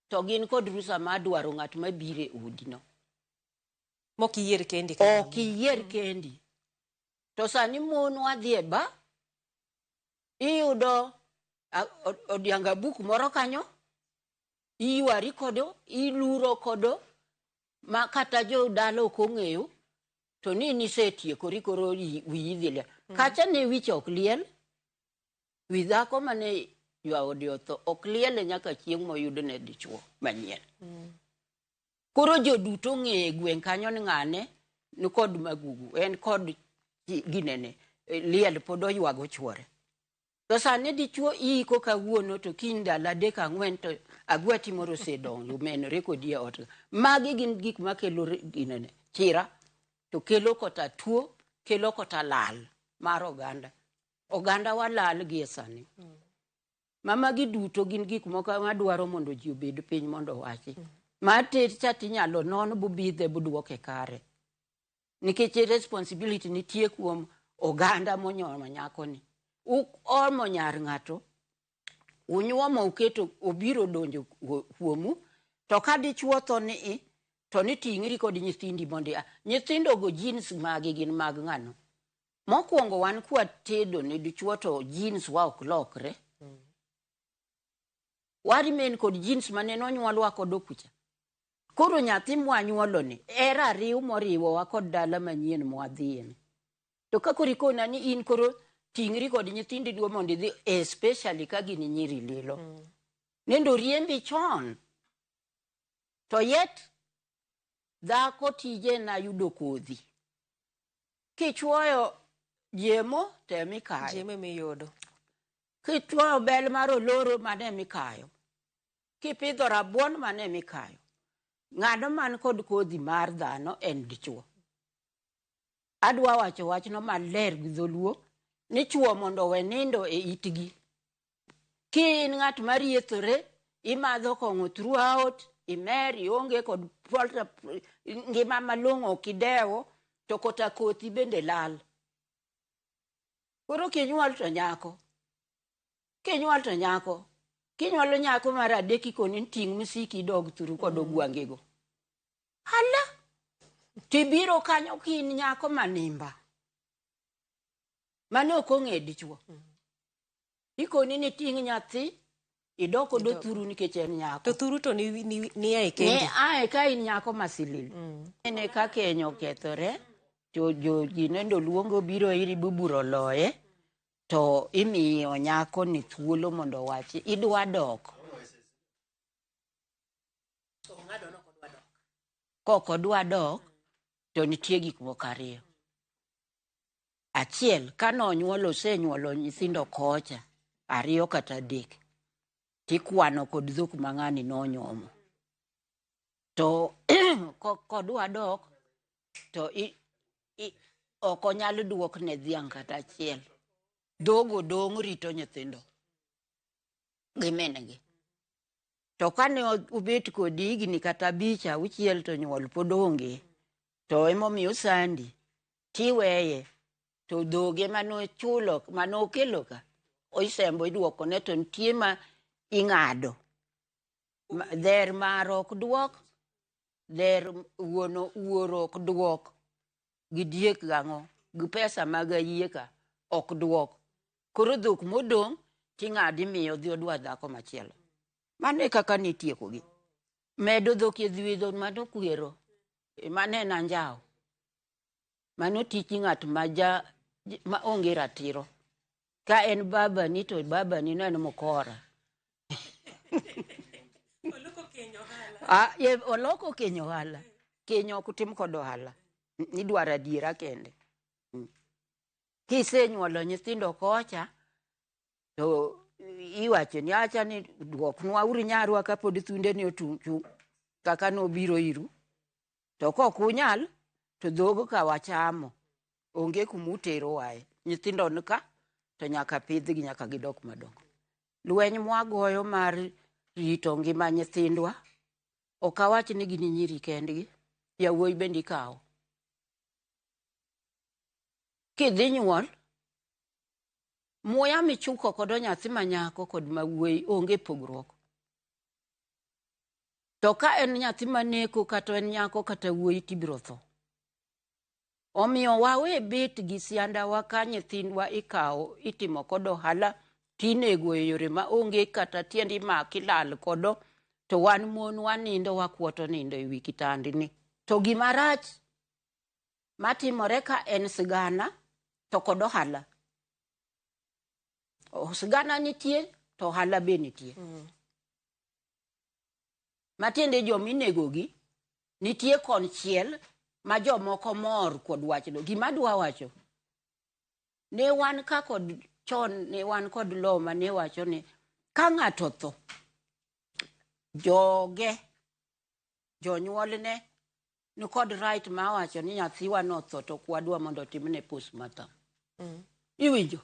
to gin kod rusa mar dwaro ng'at mabiro e odino. Mok iyier kendi. Ok iyier kendi. To sani mon wadhi e ba, iyudo odianga buk moro kanyo, iywari kodo, iluro kodo, ma kata jodala ok ong'eyo, to ni nisetiekori koro wiyi dhi liel. Kacha ne wich ok liel, wi dhako mane jaode otho ok liele nyaka chieng' moyudne dichuo manyien. Koro joduto ong'eyo e gweng' kanyo ni ng'ane ni kod magugu, en kod ginene liel pod oywago chuore. To sani dichuo iiko kawuono to kiny ndalo 3 4 to agwati moro osedonjo omenore kodi e ot. Magi gin gik makelo ginene chira to kelo kota tuo, kelo kota lal mar oganda. Oganda walal gi e sani. Mama gi duto gin gik moko madwaro mondo ji obed piny mondo owachi. Mar ter cha tinyalo non bubidhe buduoke kare. Nikech responsibility nitie kuom oganda monyomo nyakoni. Uomo nyar ng'ato, unyuomo uketo obiro donjo kuomu, to ka dichuo tho ni i, to ni ting'ri kod nyithindi mondo ia. Nyithindo go jeans magi gin mag ng'ano. Mokwongo wan kwa tedo ne dichuo to jeans wa ok lokre. Wa remain kod jeans mane nonyuolwa kodo kucha. Koro nyathi mwanyuolo ni, era ariw moriwowa kod dala manyien mwadhiye ni. To ka koro ikona ni in koro ting'ri kod nyithindi duo mondo idhi, especially ka gin nyiri lilo. Nendo riembi chon. To yet, dhako tije na yudo kodhi. Kichuoyo jemo, to ema ikayo. Jemo ema iyudo. Kichuoyo bel mar oloro, mano ema ikayo. Kipidho rabuon, mano ema ikayo. Ng'ano man kod kodhi mar dhano en dichuo. Adwa wacho wachno maler gi dholuo, ni chuo mondo owe nindo e itgi. Ki in ng'at mariethore, imadho kong'o throughout, imer, ionge kod ngima malong'o ok idewo, to kota kothi bende lal. Koro kinyuol to nyako. Kinyuol to nyako. Kinyuolo nyako mar adek ikoni ni ting' misiki idog thuru kod ogwangego. Hala! Tibiro kanyo ka in nyako manimba. Mane ok ong'e dichuo. Ikoni ni ting' nyathi, idok kod thuru nikech en nyako. To thuru to ni ae kendi. Ne ae ka in nyako masilili. Nene ka keny okethore, to ji nendo luongo biro iri buburo loye, to imiyo nyako ni thuolo mondo owachi, idwa dok. Kok odwa dok, to nitie gik moko ariyo. Achiel, ka nonyuolo, osenyuolo nyithindo kocha, 2 kata 3, tikwano kod dhok ma ng'ani nonyuomo. To kodwa dok, to ok onyal duok ne dhiang' kata achiel. Dhogo dong' rito nyithindo gi min-gi. To kane obet kodi higni kata 5 6 to nyuol pod onge, to emomiyo osandi, tiweye, to dhoge manochulo, manokelo ka, oisembo iduokone to nitie ma ing'ado. Dher mar ok duok, dher wuoro ok duok, gi diek gang'o, gi pesa mag ayie ka ok duok. Koro dhok modong' ting'ado imiyo dhi odwa dhako machielo. Mano e kaka nitiekogi. Medo dhok e dhwidho mano kwero. Mano en anjawo. Mano tich ng'at ma onge ratiro. Ka en babani to babani no en mokora. Oloko keny ohala. Keny ok tim kod ohala. Idwaro adiera kende. Kisenyuolo nyithindo kocha, to iwacho ni acha ni duoknwa uru nyarwa kapod thunde ni otuchu kaka nobiro iru. To kok unyal, to dhogo ka wachamo. Onge kuma uterowae. Nyithindo ni ka, to nyaka pidhgi nyaka gidok madongo. Lweny mwagoyo mar rito ngima nyithindwa, ok awach ni gin nyiri kendgi, yawuoyi bende ikawo. Kidhi nyuol, muya michuko kodo nyathi ma nyako kod ma wuoyi onge pogruok. To ka en nyathi maneko kata en nyako kata wuoyi tibiro tho. Omiyo wawe bet gi siandawa ka nyithindwa ikawo itimo kod ohala tinego e yore ma onge kata tiend imaki lal kodo, to wan mon wanindo wakuoto nindo e wi kitandni. To gima rach matimore ka en sigana to kod ohala. Sigana nitie to ohala be nitie. Matiende joma inegogi nitie konchiel ma jomoko mor kod wachno. Gima adwa wacho Ne wan ka kod chon ne wan kod law mane wacho ni ka ng'ato otho, joge, jonyuolne ni kod right ma wacho ni nyathiwa notho to ok wadwa mondo otimne postmortem. Iwinjo?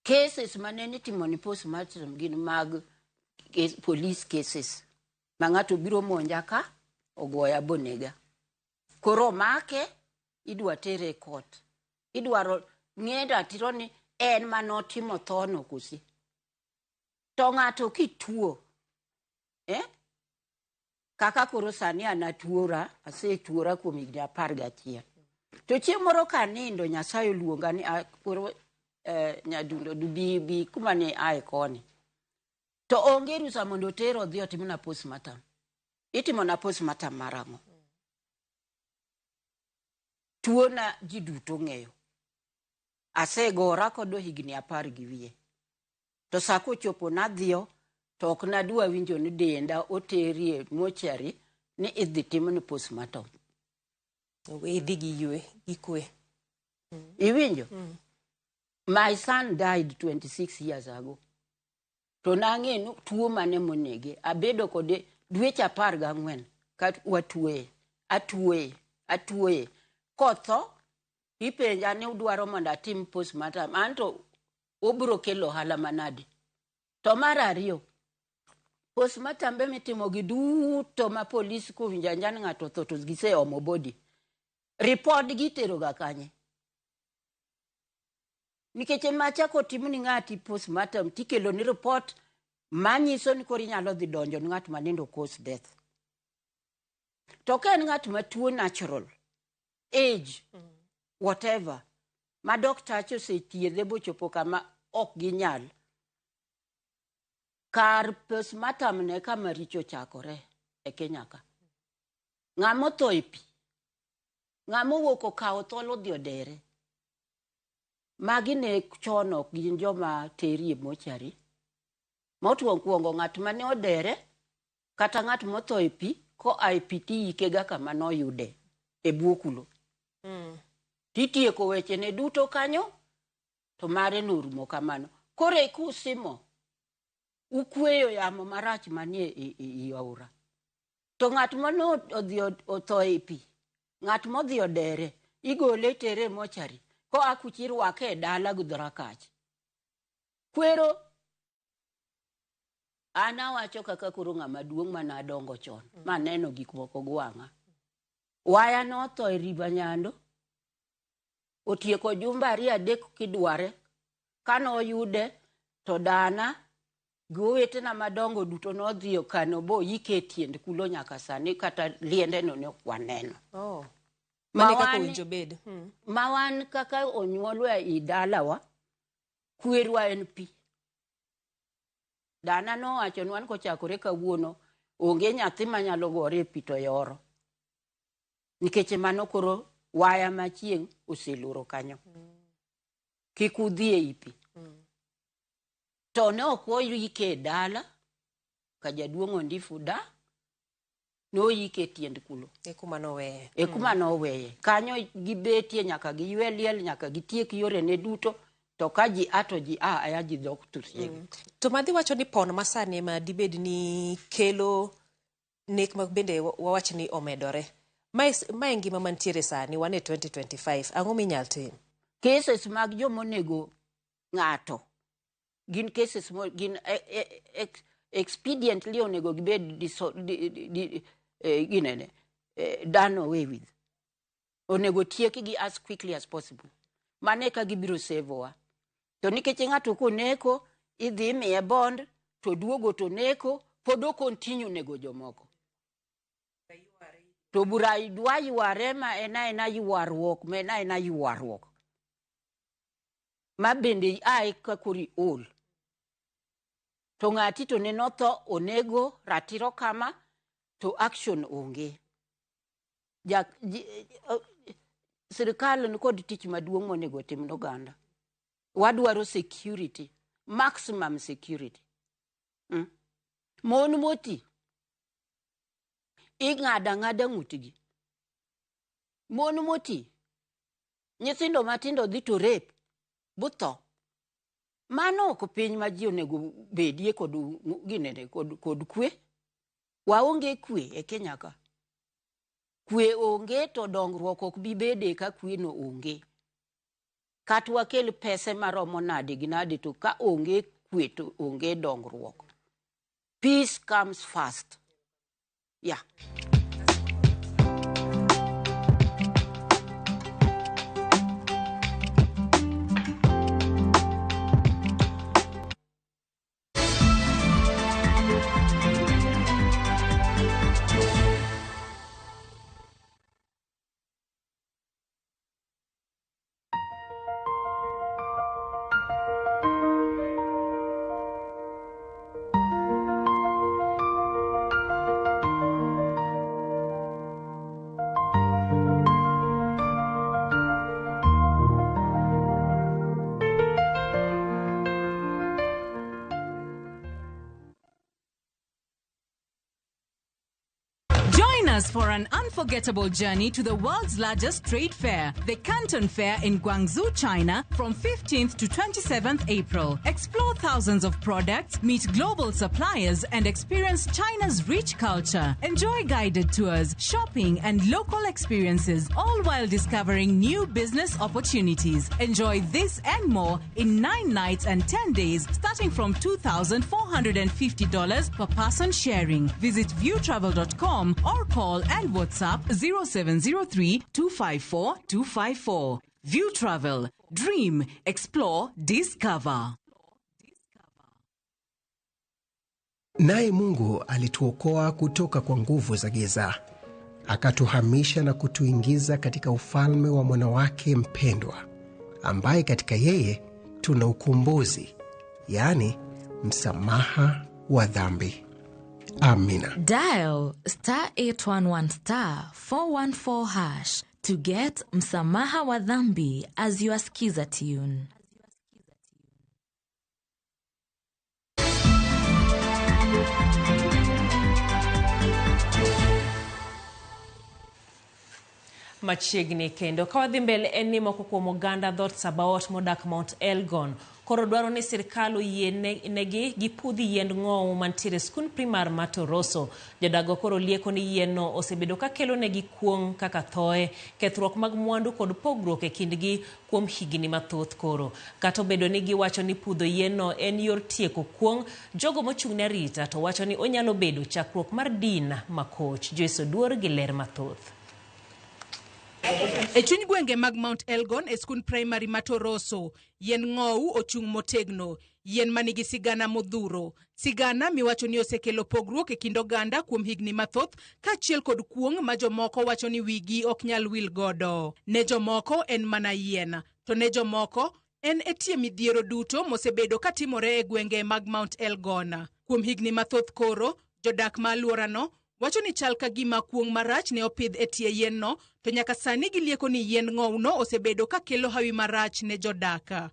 Cases mane nitimo ni postmortem gin mag police cases. Ma ng'ato biro monja ka, ogoya bonega. Koro omake, idwa tere e court. Idwaro ng'e ratiro ni en manotimo thono kosi. To ng'ato kituo, Kaka koro sani an atuora, asetuora kuom higni 11. To chieng' moro ka anindo, Nyasaye oluonga ni koro nyadundo bi bi kuma ne ae koni. To onge rusa mondo oter odhi otimna postmortem. Itimona postmortem mar ang'o? Tuona ji duto ong'eyo. Asegora kodo higni 10 gi wiye. To sa kochopo nadhiyo, to ok nadwa winjo ni denda oterie mochari ni idhi timni postmortem. Idhi gi ywe, gi kwe. Iwinjo? My son died 26 years ago. To nang'e ni tuo mane monege. Abedo kode dweche 14 ka watuoye. Atuoye, atuoye. Kotho, ipenja ni udwaro mondo atim postmortem. Anto obiro kelo ohala manade. To mar ariyo, postmortem be mitimo gi duto ma polis kowinjo awinja ni ng'ato otho to giseomo body. Report gi itero ga kanye? Nikech macha kotim ni ng'ati postmortem tikelo ni report manyiso ni koro inyalo dhi donjo ni ng'at manindo cause death. To ka en ng'at matuo natural, age, whatever, ma daktache osethiedhe bochopo kama ok ginyal, kar postmortem ne kama richo chakore e Kenya ka. Ng'ama otho e pi, ng'ama owuok okawo thol odhi odere. Magi ne chon ok gin joma teri e mochari. Mokwongo ng'at mane odere kata ng'at motho e pi koa e pi tiyike ga kama noyude e bwo kulo. Titieko wechene duto kanyo to mare norumo kamano. Koro e kusimo ukweyo yamo marach manie i aora. To ng'at mane odhi otho e pi, ng'at modhi odere, igole itere e mochari, koa kucha irwake e dala gi dhorakach. Kwero, an awacho kaka koro ng'ama duong' mane adongo chon, maneno gik moko gi wang'a. Waya notho e River Nyando, otieko jumbe 2 3 kidware, kanoyude to dana gi owetena madongo duto nodhi okano boyike e tiend kulo nyaka sani kata liende no ne ok waneno. Mane kaka owinjo bed. Ma wan kaka onyuolwa e dalawa, kwerwa en pi. Dana nowachonwa ni kochakore kawuono, onge nyathi manyalo gore e pi to yoro. Nikech mano koro waya machieng' oseloro kanyo. Kik udhi ei pi. To ne ok oyike e dala, ka jaduong' Ondifu da, noyike e tiend kulo. E kuma noweye. E kuma noweye. Kanyo gibetie nyaka giywe liel, nyaka gitiek yorene duto, to ka ji a to ji a aya ji dok thusiegi. To madhi wacho ni pon masani ema dibed ni kelo nek ma bende wawach ni omedore. Mae ngima mantiere sani, wan e 2025, ang'o minyal tim? Cases mag jomonego ng'ato gin cases mo, gin expediently onego gibed ginene, done away with. Onego tiekgi as quickly as possible. Mano eka gibiro save wa. To nikech ng'ato koneko, idhi imiye bond, to duogo to neko, pod o continue nego jomoko. To bura dwa yware ma en aena ywaruok, ma en aena ywaruok. Ma bende ae ka koro iol. To ng'ati to nene otho onego ratiro kama, to action onge. Sirikal ni kod tich maduong' monego otim ne oganda. Wadwaro security, maximum security. Mon moti, ing'ado ang'ada ng'utgi. Mon moti, Nyithindo matindo dhi to rape butho. Mano ok piny ma ji onego bedie kod ginene kod kwe. Waonge kwe e Kenya ka. Kwe onge to dongruok ok bi bede ka kwe no onge. Kata wakel pese maromo nade gi nade to ka onge kwe to onge dongruok. Peace comes first. Yeah. Us for an unforgettable journey to the world's largest trade fair, the Canton Fair in Guangzhou, China, from 15th to 27th April. Explore thousands of products, meet global suppliers, and experience China's rich culture. Enjoy guided tours, shopping, and local experiences, all while discovering new business opportunities. Enjoy this and more in 9 nights and 10 days, starting from $2,450 per person sharing. Visit viewtravel.com or call and WhatsApp 0703 254 254. View Travel. Dream, explore, discover. Naye Mungu alituokoa kutoka kwa nguvu za giza, akatuhamisha na kutuingiza katika ufalme wa mwana wake mpendwa, ambaye katika yeye tuna ukombozi, yaani msamaha wa dhambi. Amina. Dial star 811 star 414 hash to get msamaha wa dhambi as your skiza tune. Machiegni kendo ka wadhi mbele en ni moko kuom oganda dhoot Sabaot modak Mount Elgon koro dwaro ni sirkal oyie negi gipudh yiend ng'owu mantiere skund primar ma Toroso. Jodago koro lieko ni yien-no osebedo ka kelo negi kuong' kaka thoe, kethruok mag mwandu kod pogruok e kindgi kuom higni mathoth koro. Kata obedo ni giwacho ni pudho yien-no en yor tieko kuong', jogo mochung' ne arita to wacho ni onyalo bedo chakruok mar din makoch. Joyce Oduor gi ler mathoth. E chuny gwenge mag Mount Elgon e skund primary ma Toroso, yien ng'owu ochung' motegno, yien manigi sigana modhuro. Sigana miwacho ni osekelo pogruok e kind oganda kuom higni mathoth, kaachiel kod kuong' ma jomoko wacho ni wigi ok nyal wil godo. Ne jomoko en mana yien, to ne jomoko en e tie midhiero duto mosebedo katimore e gwenge mag Mount Elgon. Kuom higni mathoth koro, jodak ma alworano wacho ni chal ka gima kuong' marach ne opidh e tie yien-no, to nyaka sani gilieko ni yien ng'owno osebedo ka kelo hawi marach ne jodak.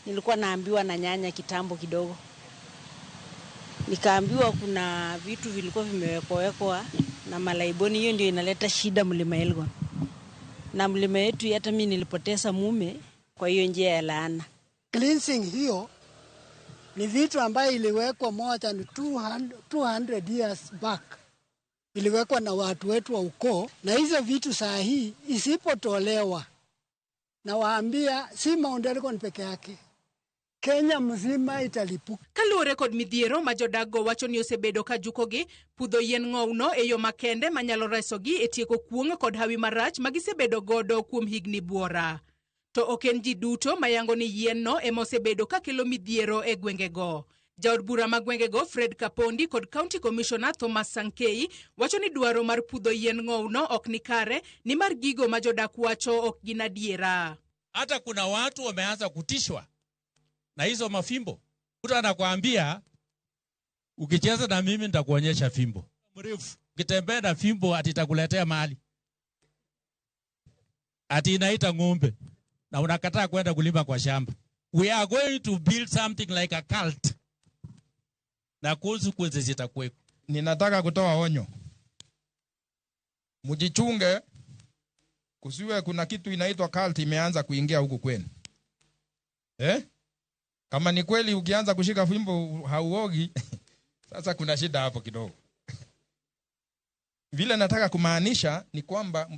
Nilikuwa naambiwa na nyanya kitambo kidogo, nikaambiwa kuna vitu vilikuwa vimewekwa na malaiboni, hiyo ndio inaleta shida mlima Elgon na mlima yetu. Hata mimi nilipoteza mume kwa hiyo njia ya laana. Cleansing hiyo ni vitu ambayo iliwekwa more than 200 years back, iliwekwa na watu wetu wa ukoo, na hizo vitu saa hii isipotolewa, na waambia si Mount Elgon peke yake, Kenya mzima italipuka. Kaluwore kod midhiero ma jodak go wacho ni osebedo ka jukogi, pudho yien ng'owno e yo makende manyalo resogi e tieko kuong' kod hawi marach ma gisebedo godo kuom higni buora. To ok en ji duto mayango ni yien-no ema osebedo ka kelo midhiero e gwengego. Jaod bura ma gwengego Fred Kapondi kod County Commissioner Thomas Sankei wacho ni dwaro mar pudho yien ng'owno ok ni kare, nimar gigo ma jodak wacho ok gin adiera. Hata kuna watu wameanza kutishwa na hizo mafimbo. Mtu anakuambia ukicheza na mimi nitakuonyesha fimbo mrefu. Ukitembea na fimbo ati itakuletea mali, ati inaita ng'ombe, na unakataa kwenda kulima kwa shamba. We are going to build something like a cult, na consequences zitakuwepo. Ninataka kutoa onyo, mjichunge Kusiwe kuna kitu inaitwa cult imeanza kuingia huku kwenu. Eh? Kama ni kweli ukianza kushika fimbo hauogi, sasa kuna shida hapo kidogo. Vile nataka kumaanisha ni kwamba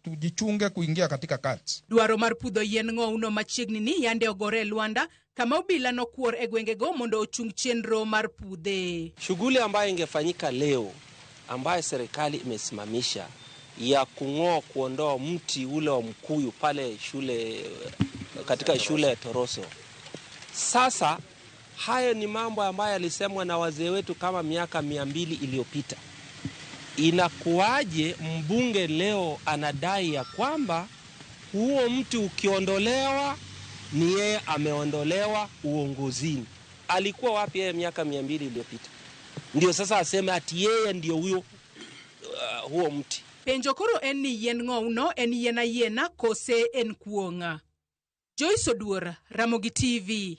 tujichunge kuingia katika cults. Dwaro mar pudho yien ng'ouno machiegni ni yande ogore e lwanda kama obila nokuor e gwengego mondo ochung chenro mar pudhe. Shughuli ambayo ingefanyika leo ambayo serikali imesimamisha ya kung'oa, kuondoa mti ule wa mkuyu pale shule, katika shule ya Toroso. Sasa hayo ni mambo ambayo yalisemwa na wazee wetu kama miaka 200 iliyopita. Inakuwaje mbunge leo anadai ya kwamba huo mti ukiondolewa ni yeye ameondolewa uongozini? Alikuwa wapi yeye miaka 200 iliyopita? Ndio sasa aseme ati yeye ndio huyo huo mti. Penjo koro en ni yien ng'ouno en yien ayiena kose en kuong'a. Joyce Oduor, Ramogi TV.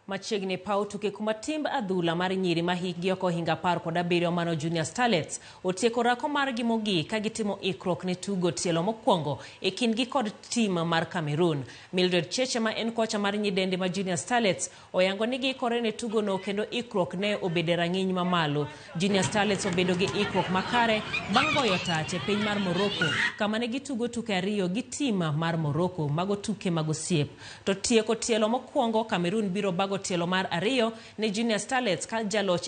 Machiegni paw tuke kuma timb adhula mar nyiri ma hikgi ok ohingo 17 mano Junior Starlets otieko rako margi mogik ka gitimo ikruok ne tugo tielo mokwongo e kindgi kod tim mar Cameroon. Mildred Cheche ma en kocha mar nyidende ma Junior Starlets oyango ni giikore ne tugono kendo ikruok ne obedo e rang'iny mamalo. Junior Starlets obedo gi ikruok makare bang' goyo tach e piny mar Morocco kama ne gitugo tuke 2 gi tim mar Morocco mago tuke mag osiep. To tieko tielo mokwongo, Cameroon biro bago tielo mar 2 ne Junior Starlets ka jaloch